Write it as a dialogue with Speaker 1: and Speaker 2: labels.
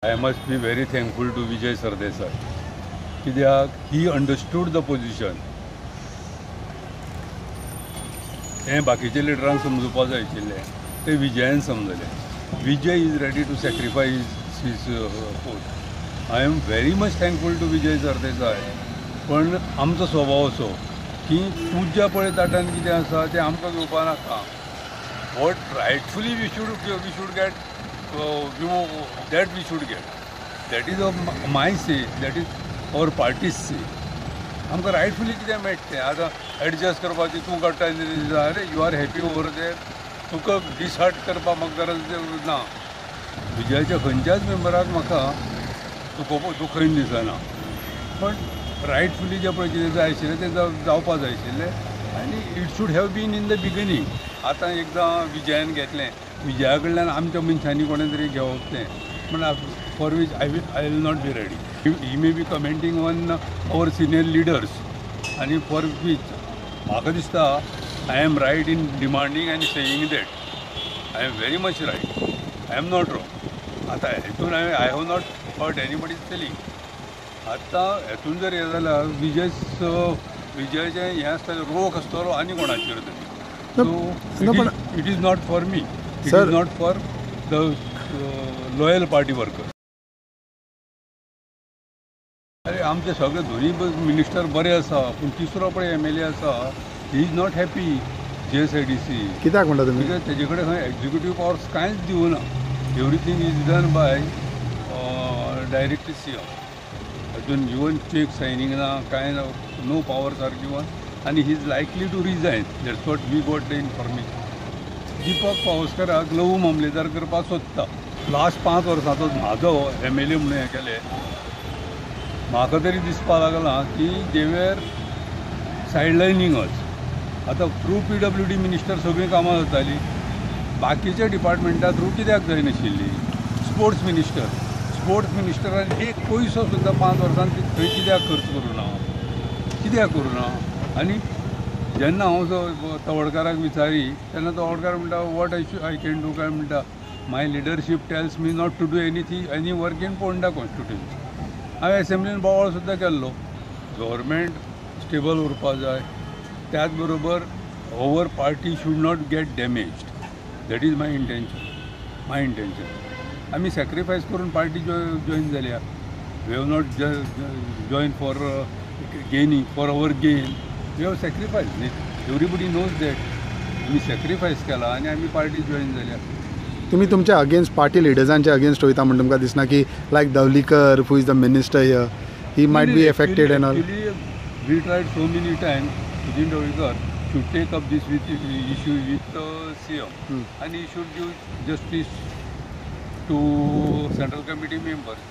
Speaker 1: I must be very thankful to Vijay Sardesai कित्याक he understood the position. हें बाकीच्या लिडरांक समजुपा जाय आशिल्लें, तें विजयान समजलें. Vijay is ready to sacrifice his post. I am very much thankful to Vijay Sardesai. पण आमचो स्वभाव असो की तुज्या पळय ताटान कितें आसा तें आमकां घेवपा नाका. What rightfully we should get, that we should get. That is my say, that is our party's say. आमकां रायटफुली कितें मेळटा तें आतां एडजस्ट करपाची तूं काडटा अरे you are happy over there, तुका डिसहार्ट करपाक म्हाका गरज ना. विजयाच्या खंयच्याच मेंबराक म्हाका दुखयन दिसना, पण रायटफुली जें पळय कितें जाय आशिल्लें तें जावपा जाय आशिल्लें आनी it should have been in the beginning. आतां एकदां विजयान घेतलें, विजया कडल्यान आमच्या मनशांनी कोणें तरी घेवप तें, पूण for which I will not be ready. He may be commenting on our senior leaders आनी फॉर which म्हाका दिसता I am right in demanding आनी saying that I am very much right, I am not wrong. आतां हेतून हांवें I have not hurt anybody's feeling. आतां हेतून जर हें जाल्यार विजयाचें हें आसतलें, रोख आसतलो आनी कोणाचेर तरी. So it is not for me, it is not for the loyal party worker. अरे आमचे सगळे दोनी मिनिस्टर बरे आसा, पूण तिसरो पळय MLA आसा, he is not happy GSIDC.
Speaker 2: कित्याक म्हणटा तुमी?
Speaker 1: कित्याक तेजे कडेन खंय एक्झिक्युटीव पावर्स कांयच दिवना. Everything is done by directly CM. अजून इवन चेक सायनींग ना, कांय ना, नो पावर्स are given आनी he is likely to resign. That's what we got the information. Deepak पावसकराक लघु मामलेदार करपाक सोदता. लास्ट 5 वर्सांचो म्हाजो MLA म्हणून हें केलें, म्हाका तरी दिसपाक लागलां की दे वेर सायडलायनींग अस. आतां थ्रू PWD minister सगळीं कामां जातालीं, बाकीच्या डिपार्टमेंटा थ्रू कित्याक जायनाशिल्ली? स्पोर्ट्स मिनिस्टर, स्पोर्ट्स मिनिस्टरान एक पयसो सुद्दां 5 वर्सांत थंय कित्याक खर्च करूं ना, कित्याक करूं ना? आनी जेन्ना हांव तवडकाराक विचारी तेन्ना तवडकार म्हणटा what I can do काय म्हणटा, my leadership tells me not to do anything any work in Ponda constituency. हांवें एसेंब्लीन बोवाळ सुद्दां केल्लो. गव्हर्मेंट स्टेबल उरपा जाय, त्याच बरोबर our party should not get damaged. That is my intention, my intention. आमी सॅक्रिफायस करून पार्टी जॉयन जाल्या. We have not join for gaining, for our gain. We have sacrifice, everybody knows that. आमी sacrifice केला आनी आमी party join जाल्या.
Speaker 2: तुमी तुमच्या अगेन्स्ट पार्टी लिडर्सांच्या अगेन्स्ट वयता म्हण तुमकां दिसना की like Dhavalikar who is the minister here, he might be affected and all?
Speaker 1: We tried so many times. Sudin Dhavalikar should take up this with issue with CM and he should give justice to central committee members.